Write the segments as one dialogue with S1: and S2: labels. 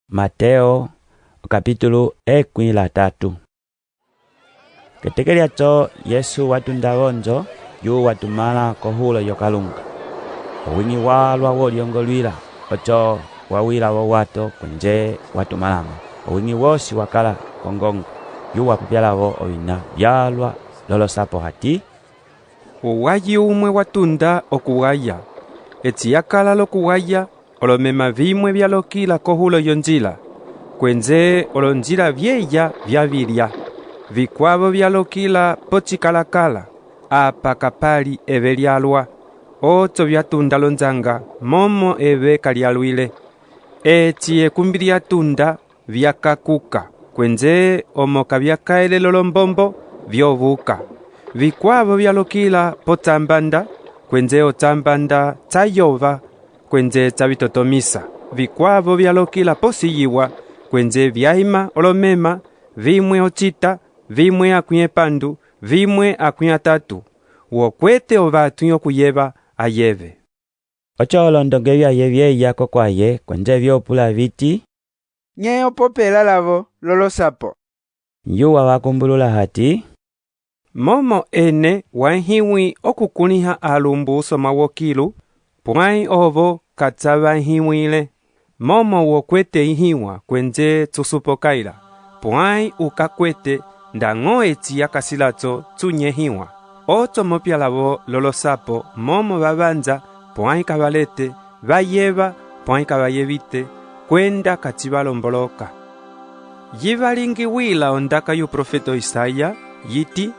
S1: Mateo okapitulu 13. Keteke liaco Yesu wa tunda vonjo yu wa tumãla kohulo yokalunga. Owiñi walua wo liongoluila, oco wa wila vowato kuenje wa tumãlamo. Owiñi wosi wa kala kongongo, yu wa popia lavo ovina vialua lolosapo hati:
S2: Uwayi umue wa tunda oku waya. Eci a kala loku waya, olomema vimue via lokila kohulo yonjila, kuenje olonjila vieya via vi lia. Vikuavo via lokila pocikalakala, apa ka pali eve lialua. Oco via tunda lonjanga, momo eve ka lia luile. Eci ekumbi lia tunda, via kakuka, kuenje omo ka via kaile lolombombo, viovuka. Vikuavo via lokila pocambanda, kuenje ocambanda ca yova, kuenje ca vi totomisa. Vikuavo via lokila posi yiwa, kuenje via ima olomema, vimue ocita, vimue 60, vimue 30. U o kuete ovatũi oku yeva, a yeve.
S1: Oco olondonge viaye vieya kokuaye, kuenje vio pula viti,
S3: Nye o popela lavo lolosapo?
S1: Yu wa va kumbulula hati,
S2: Momo ene wa ĩhiwi oku kũlĩha alumbu usoma wokilu, puãi ovo ka ca va ĩhiwile. Momo u o kuete ĩhiwa kuenje cu supokaila, puãi u ka kuete, ndaño eci a kasi laco cu nyehĩwa. Oco mopia lavo lolosapo, momo va vanja, puãi ka va lete, va yeva, puãi ka va yevite, kuenda ka ci va lomboloka. Yi va lingiwila ondaka yuprofeto Isaya, yiti,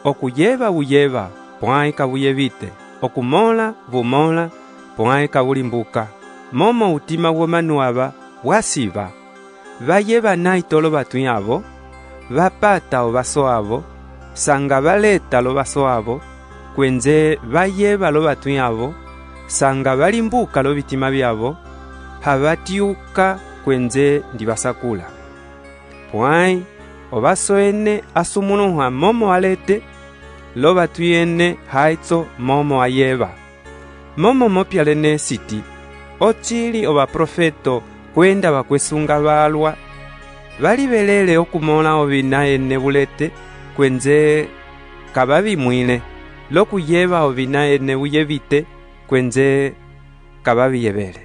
S2: Oku yeva vu yeva, puãi ka vu yevite, oku mõla vu mõla, puãi ka vu limbuka. Momo utima womanu ava wa siva. Va yeva naito lovatũi avo, va pata ovaso avo, sanga va leta lovaso avo, kuenje va yeva lovatũi avo, sanga va limbuka lovitima viavo, ha va tiuka kuenje ndi va sakula. Puãi ovaso ene a sumũlũha momo a lete, lovatũi ene haico momo a yeva. Momo mopia lene siti, ocili ovaprofeto kuenda vakuesunga valua va livelele oku mõla ovina ene vu lete kuenje ka va vi muile, loku yeva ovina ene vu yevite kuenje ka va vi yevele.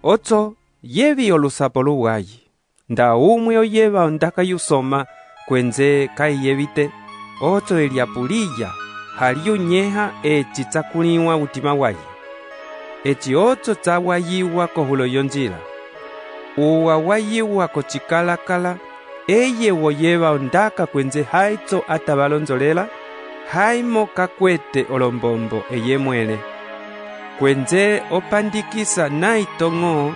S2: Oco yevi olusapo luwayi. Nda umue o yeva ondaka yusoma kuenje ka yi yevite, oco eliapu liya ha liu nyeha eci ca kũlĩwa vutima waye. Eci oco ca wayiwa kohulo yonjila. U wa wayiwa kocikalakala eye wo yeva ondaka kuenje haico a tava lonjolela, haimo ka kuete olombombo eye muẽle. Kuenje o pandikisa naito ño,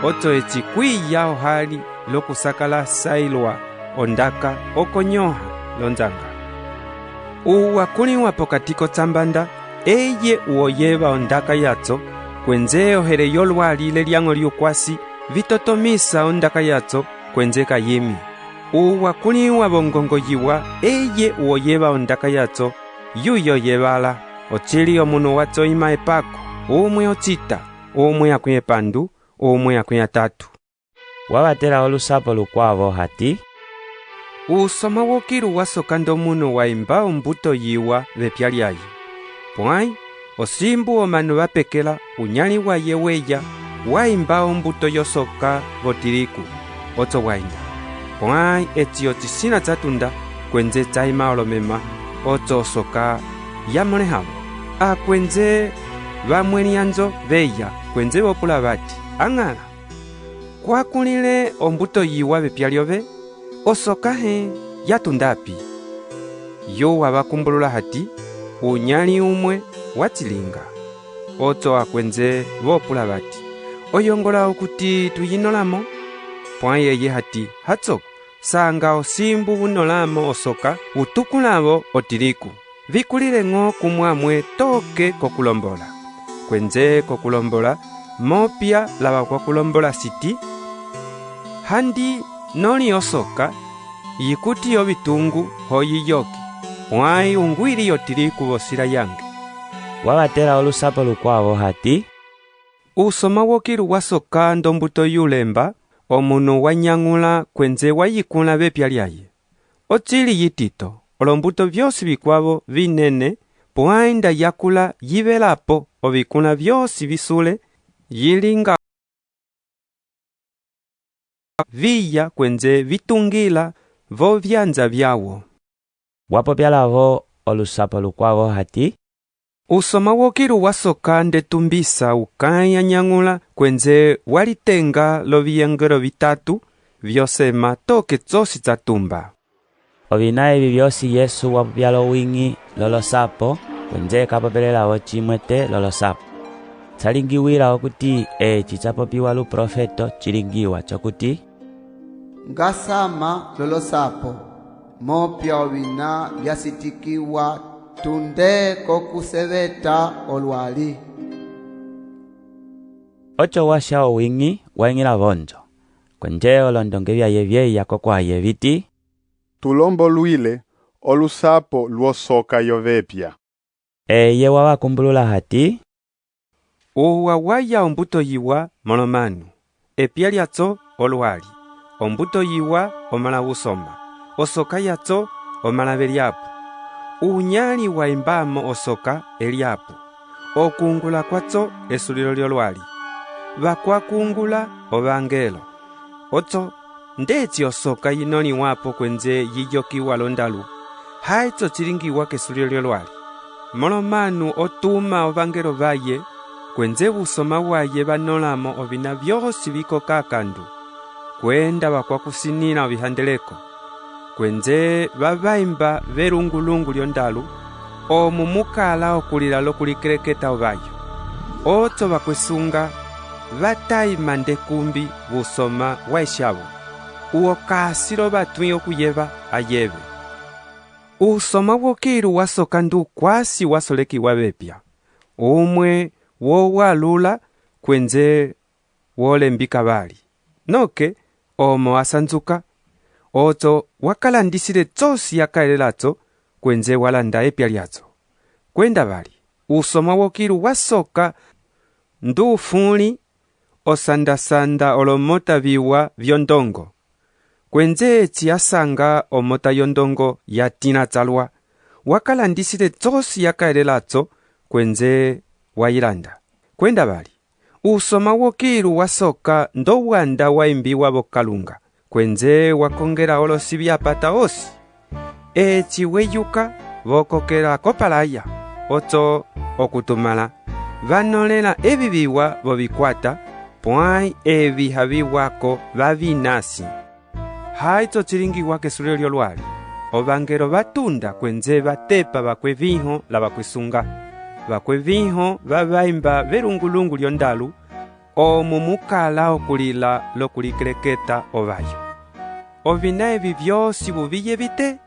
S2: oco eci kuiya ohali loku sakalasailua ondaka o konyoha lonjanga. U wa kũlĩwa pokati kocambanda, eye u o yeva ondaka yaco, kuenje ohele yoluali leliaño liukuasi vi totomisa ondaka yaco, kuenje ka yimi. U wa kũlĩwa vongongo yiwa, eye u o yeva ondaka yaco, yu yo yevala. Ocili omunu waco ima epako, umue ocita, umue 60, umue 30.
S1: Wa va tela olusapo lukuavo hati,
S2: Usoma wokilu wa soka ndomunu wa imba ombuto yiwa vepia liaye. Puãi, osimbu omanu va pekela, unyãli waye weya, wa imba ombuto yosoka votiliku, oco wa enda. Puãi eci ocisĩla ca tunda kuenje ca ima olomema, oco osoka ya molẽhavo. Akuenje vamuẽlianjo veya kuenje vo pula vati, A Ñala, kua kũlĩle ombuto yiwa vepia liove? Osoka hẽ ya tunda pi? Yu wa va kumbulula hati, Unyãli umue wa ci linga. Oco akuenje vo pula vati, O yongola okuti tu yi nõlamo? Puãi eye hati, Hacoko, sanga osimbu vu nõlamo osoka, vu tukũlavo otiliku. Vi kulile ño kumuamue toke koku lombola. Kuenje koku lombola mopia la vakuakulombola siti, Handi nõli osoka, yi kuti ovitungu ho yi yoki, puãi unguili otiliku vosila yange.
S1: Wa va tela olusapo lukuavo hati,
S2: Usoma wokilu wa soka ndombuto yulemba. Omunu wa nyañula kuenje wa yi kũla vepia liaye. Ocili yitito, olombuto viosi vikuavo vinene, puãi nda ya kula yi velapo ovikũla viosi vi sule, yi linga viya kuenje vi tungila vovianja viawo.
S1: Wa popia lavo olusapo lukuavo hati,
S2: Usoma wokilu wa soka ndetumbisa ukãi a nyañula kuenje wa litenga loviyengelo vitatu viosema toke cosi ca tumba.
S1: Ovina evi viosi Yesu wa popia lowiñi lolosapo, kuenje ka popele lavo cimue te lolosapo. Ca lingiwila okuti eci ca popiwa luprofeto ci lingiwa cokuti,
S4: Ngasama lolosapo, mopia ovina via sitikiwa tunde koku seveta oluali.
S1: Oco wa sia owiñi, wa iñila vonjo. Kuenje olondonge viaye vieya kokuaye viti,
S5: Tu lomboluile olusapo luosoka yovepia.
S1: Eye wa va kumbulula hati,
S2: U wa waya ombuto yiwa Mõlomanu, epia liaco oluali, ombuto yiwa omãla vusoma, osoka yaco omãla veliapu. Unyãli wa imbamo osoka eliapu. Oku ungula kuaco esulilo lioluali. Vakuakuungula ovangelo. Oco, ndeci osoka yi nõliwapo kuenje yi yokiwa londalu, haico ci lingiwa kesulilo lioluali. Mõlomanu o tuma ovangelo vaye, kuenje vusoma waye va nõlamo ovina viosi vi koka akandu, kuenda vakuakusinĩla ovihandeleko, kuenje va vaimba velungulungu liondalu, omu mu kala oku lila loku likeleketa ovayo. Oco vakuesunga va taima ndekumbi vusoma wa Isiavo. U o kasi lovatũi oku yeva, a yeve. Usoma wokilu wa soka ndukuasi wa solekiwa vepia. Umue wo walula kuenje wo lembika vali. Noke, omo a sanjuka, oco wa ka landisile cosi a kaile laco kuenje wa landa epia liaco. Kuenda vali, usoma wokilu wa soka ndufũli o sandasanda olomota viwa viondongo. Kuenje eci a sanga omota yondongo ya tĩla calua, wa ka landisile cosi a kaile laco kuenje wa yi landa. Kuenda vali, usoma wokilu wa soka ndowanda wa imbiwa vokalunga, kuenje wa kongela olosi viapata osi. Eci weyuka, vo kokela kopalaya, oco oku tumãla, va nõlela evi viwa vovikuata, puãi evi haviwako va vi nasi. Haico ci lingiwa kesulilo lioluali. Ovangelo va tunda kuenje va tepa vakuevĩho la vakuesunga. Vakuevĩho va vaimba velungulungu liondalu, omu mu kala oku lila loku likeleketa ovayo. Ovina evi viosi vu vi yevite?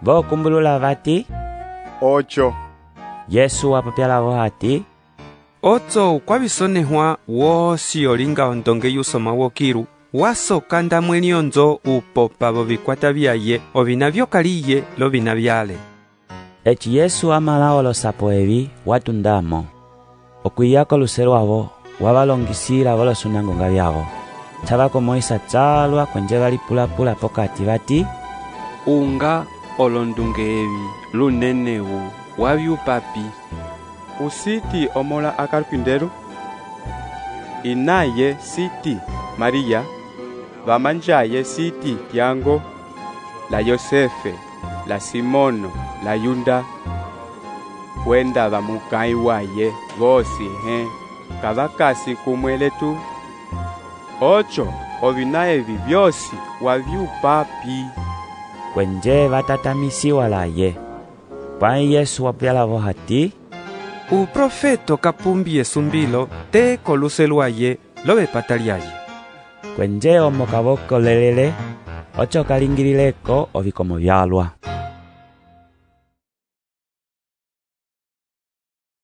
S1: Vo kumbulula vati,
S5: Oco.
S1: Yesu wa popia lavo hati,
S2: Oco ukuavisonehua wosi o linga ondonge yusoma wokilu, wa soka nda muẽlionjo u popa vovikuata viaye ovina viokaliye lovina viale.
S1: Eci Yesu a mala olosapo evi, wa tundamo. Oku iya koluse luavo, wa va longisila volosunangonga viavo. Ca va komõhisa calua kuenje va lipulapula pokati vati,
S6: Unga olondunge evi lunene u wa viupa pi?
S7: U siti omõla a karpindeiro? Inaye siti Maria? Vamanjaye siti Tiago, la Yosefe, la Simono, la Yuda? Kuenda vamukãi waye vosi hẽ ka va kasi kumue letu? Oco ovina evi viosi wa viupa pi?
S1: Kuenje va tatamisiwa laye. Puãi Yesu wa popia lavo hati,
S2: Uprofeto ka pumbi esumbilo te koluse luaye lovepata liaye.
S1: Kuenje omo ka vo kolelele, oco ka lingilileko ovikomo vialua.